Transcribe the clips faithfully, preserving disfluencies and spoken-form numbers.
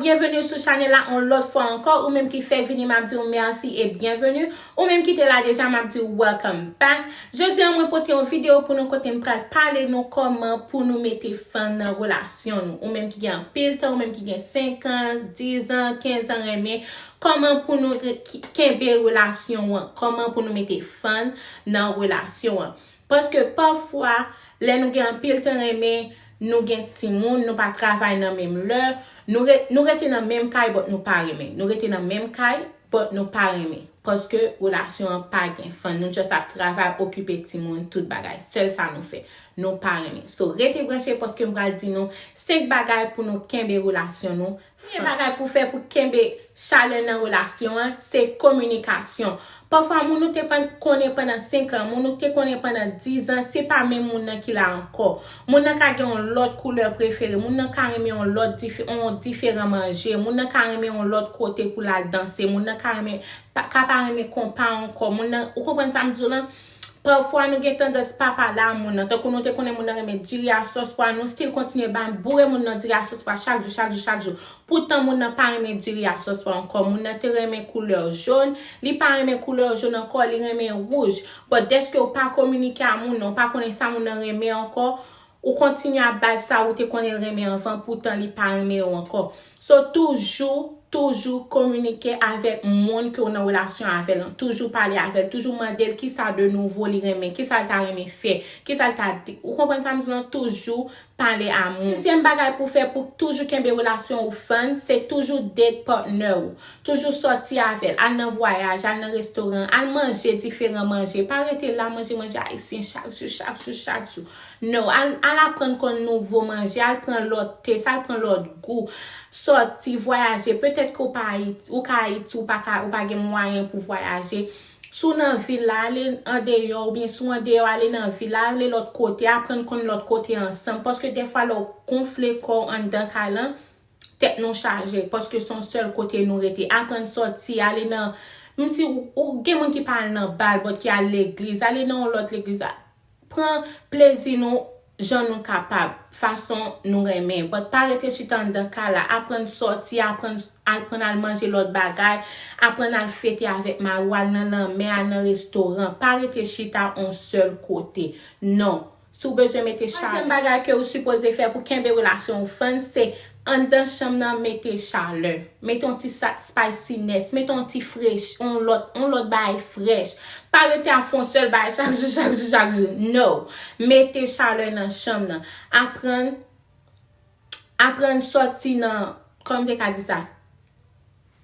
Byenveni sou chanèl la yon lòt fwa ankò. Ou menm ki fèk vini, m ap di w mèsi e byenveni. Ou menm ki te la deja, m ap di w welcome back. Jodi a, mwen pote yon videyo pou nou kote m pral pale nou kòman pou nou mete fan nan relasyon nou. Ou menm ki gen anpil tan, ou menm ki gen senk an, diz an, kenz an, renmen, kòman pou nou re- ki- kenbe relasyon an, kòman pou nou mete fan nan relasyon an. Paske pafwa, lè nou gen anpil tan renmen, nou gen timoun, nou pa travay nan menm lè, nou, re, nou rete nan menm kay, but nou pa renmen. Nou rete nan menm kay, but nou pa renmen. Paske relasyon an pa gen fan. Nou just ap travay, okipe timoun, tout bagay. Sèl sa nou fè. Nou pa renmen. So, rete branche paske m pral di nou senk bagay pou nou kenbe relasyon nou. Premye bagay pou fè pou kenbe chalè nan relasyon an, se kominikasyon. Pafwa, moun ou te pan- konnen pandan senk an, moun ou te konnen pandan diz an, se pa menm moun nan ki la ankò. Moun nan ka gen yon lòt koulè prefere, moun nan ka renmen yon lòt dife- yon diferan manje, moun nan ka renmen yon lòt kote pou l al danse, moun nan ka renmen, pa- ka pa renmen konpa ankò, moun nan, ou konprann sa m di w lan? Pafwa, nou gen tandans pa pale a moun nan. Tankou nou te konnen moun nan renmen diri a sòs pwa, nou still kontinye ba boure moun nan diri a sòs pwa chak jou, chak jou, chak jou. Poutan, moun nan pa renmen diri a sòs pwa ankò. Moun nan te renmen koulè jòn, li pa renmen koulè jòn ankò, li renmen wouj. But dèske w pa kominike a moun nan, w pa konnen sa moun nan renmen ankò, ou kontinye ap ba l sa ou te konnen l renmen anvan, poutan li pa renmen yo ankò. So, toujou, toujou kominike avèk moun ke w nan relasyon avè l lan. Toujou pale avè l, toujou mande l kisa de nouvo li renmen, kisa l ta renmen fè, kisa l ta di. Ou konprann sa m di w lan? Toujou pale a moun. Dezyèm bagay pou fè pou toujou kenbe relasyon ou fan, se toujou date partner ou. Toujou sòti avè l, al nan vwayaj, al nan restoran, al manje diferan manje. Pa rete la manje, manje ayisyen chak jou, chak jou, chak jou. No, al, al aprann konn nouvo manje, al pran lòt test, al pran lòt gou. Sòti, vwayaje, petèt ke w pa Ayiti, ou ka Ayiti, ou pa ka, ou pa gen mwayen pou vwayaje. Si w nan vil la, ale andeyò, oubyen si w andeyò, ale nan vil la, ale lòt kote, aprann konn lòt kote ansanm. Paske dèfwa lè w gonfle kò w anndan kay lan, tèt nou chaje, paske se yon sèl kote nou rete. Aprann sòti, ale nan, menm si ou, ou gen moun ki pa al nan bal, but ki al legliz, ale nan yon lòt legliz. Pran plezi nou jan nou kapab, fason nou renmen. But pa rete chita anndan kay la. Aprann sòti, aprann al pran al manje lòt bagay, aprann al fete avèk mari w, al nan lanmè, al nan restoran. Pa rete chita yon sèl kote. Non. Si w bezwen mete chalè. Twazyèm bagay ke ou sipoze fè pou kenbe relasyon ou fan, se anndan chanm nan mete chalè. Mete yon ti sa- spiciness, mete yon ti frech, yon lòt, yon lòt bagay frèch. Pa rete ap fè yon sèl bagay chak jou, chak jou, chak jou. No. Mete chalè nan chanm nan. Aprann, aprann sòti nan, kòman m te ka di sa?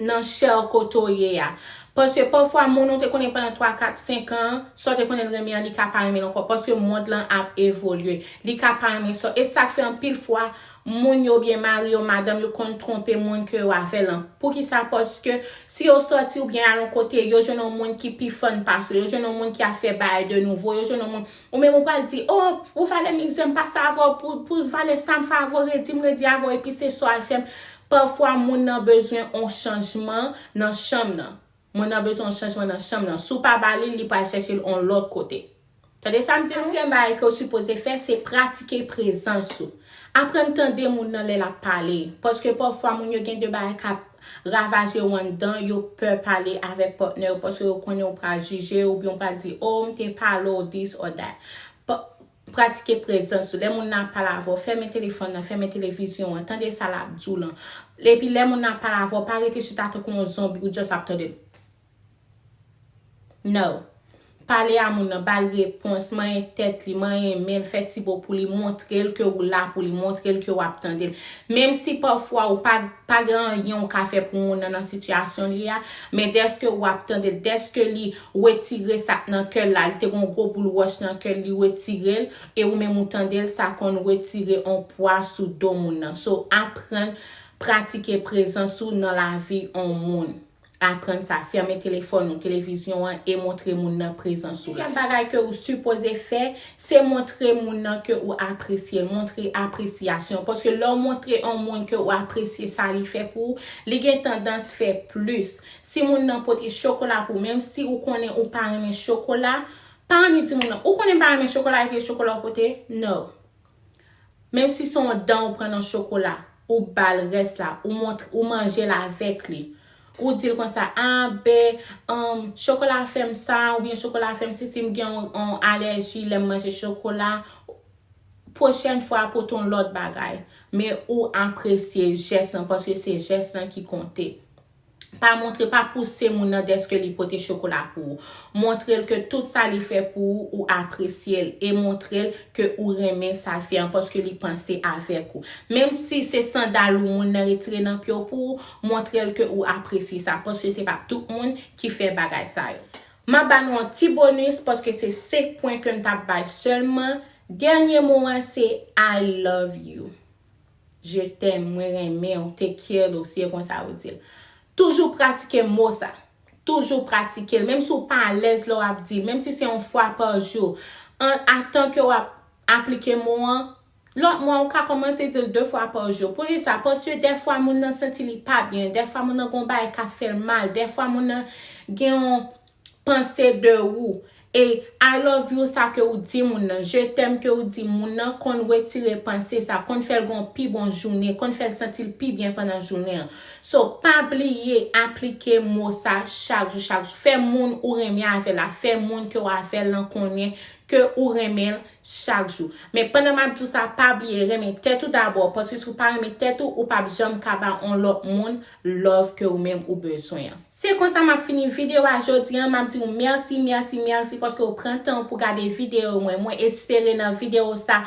Nan chè kote w ye a. Paske pafwa moun ou te konnen pandan twa, kat, senk an, sa w te konnen l renmen an, li ka pa renmen l ankò. Paske mond lan ap evolye. Li ka pa renmen sa. E sa k fè anpil fwa, moun yo oubyen mari yo, madanm yo konn twonpe moun ke yo avè l lan. Poukisa? Paske si yo sòti oubyen al yon kote, yo jwenn yon moun ki pi fun pase yo, yo jwenn yon moun ki ap fè bagay de nouvo, yo jwenn yon moun, ou menm ou pral di, oh, pou valè mizè m pase avè w, pou, pou valè sa m fè avè w, redi m redi avè w, epi se sa w al fè m. Pafwa, moun nan bezwen yon chanjman nan chanm nan. Moun nan bezwen yon chanjman nan chanm nan. Si w pa ba li l, li pral chèche l yon lòt kote. Tande sa m di nou? Katriyèm bagay ke w sipoze fè, se pratike prezans ou. Aprann tande moun nan lè l ap pale. Paske pafwa, moun yo gen de bagay k ap ravaje yo anndan, yo pè pale avèk patnè yo, paske yo konnen ou pral jije, oubyen ou pral di, oh, m te pale w this or that. Pa- Pratike prezans ou. Lè moun nan ap pale avè w, fèmen telefòn nan, fèmen televizyon an, tande sa l ap di w lan. Epi lè moun nan ap pale avè w, pa rete chita tankou yon zonbi, ou just ap tande l. No. Pale a moun nan, ba l repons, manyen tèt li, manyen men l, fè ti bo pou li, montre l ke ou la pou li, montre l ke w ap tande l. Menm si pafwa ou pa, pa gen anyen ou ka fè pou moun nan nan sitiyasyon li a, men dèske w ap tande l, dèske li retire sa k nan kè l la, li te gen yon gwo boul wòch nan kè l, li retire l, e ou menm ou tande l, sa konn retire yon pwa sou do moun nan. So, aprann pratike prezans ou nan lavi yon moun. Aprann sa, fèmen telefòn ou, televizyon an, e montre moun nan prezans ou la. Senkyèm bagay ke ou sipoze fè, se montre moun nan ke ou apresye l, montre apresyasyon. Paske lè w montre yon moun ke ou apresye sa li fè pou ou, li gen tandans fè plis. Si moun nan pote chokola pou ou, menm si ou konnen ou pa renmen chokola, pa annik di moun nan, ou konnen m pa renmen chokola epi e chokola w pote? No. Menm si se yon dan ou pran nan chokola, Ou ba l rès la, ou montre, ou manje l avèk li. Ou di l konsa, ah, be, um, chokola fè m sa, oubyen chokola fè m sesi, m gen yon, yon alèji lè m manje chokola. Pwochèn fwa, pote yon lòt bagay. Men ou apresye jès lan, paske se jès lan ki konte. Pa montre, pa pouse moun nan dèske li pote chokola pou ou. Montre l ke tout sa li fè pou ou, ou apresye l. E montre l ke ou renmen sa l fè an, paske li panse avèk ou. Menm si se sandal ou moun nan retire nan pye w pou ou, montre l ke ou apresye sa, paske se pa tout moun ki fè bagay sa yo. M ap ba nou yon ti bonis, paske se senk pwen ke m t ap bay sèlman. Dènye mo an se I love you. Je t'aime, mwen renmen w, te care w, si e konsa ou di l. Toujou pratike mo sa. Toujou pratike l. Menm si w pa alèz lè w ap di l, menm si se yon fwa pa jou, an, atan ke w ap aplike mo an, lòt mwa ou ka kòmanse di l de fwa pa jou. Poukisa? Paske dèfwa moun nan santi li pa byen, dèfwa moun nan gon bagay k ap fè l mal, dèfwa moun nan gen yon panse de ou. E I love you sa ke ou di moun nan, je t'aime ke ou di moun nan konn retire panse sa, konn fè l gon pi bon jounen, konn fè l santi l pi byen pandan jounen an. So, pa bliye aplike mo sa chak jou, chak jou. Fè moun ou renmen avè l la, fè moun ke w avè l lan konnen ke ou renmen l chak jou. Men pandan m ap di w sa, pa bliye renmen tèt ou dabò, paske si w pa renmen tèt ou, ou p ap janm ka ba yon lòt moun love ke ou menm ou bezwen an. Se konsa m ap fini videyo a jodi an. M ap di w mèsi, mèsi, mèsi paske w pran tan pou gade videyo mwen. Mwen espere nan videyo sa,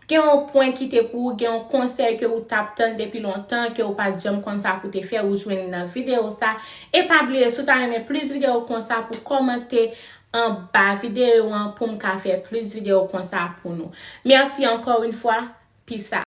gen yon pwen ki te pou ou, gen yon konsèy ke ou t ap tann depi lontan, ke ou pa t janm konn sa pou te fè, ou jwenn li nan videyo sa. E pa bliye, si w ta renmen plis videyo konsa, pou kòmante anba videyo an pou m ka fè plis videyo konsa pou nou. Mèsi ankò yon fwa. Peace out.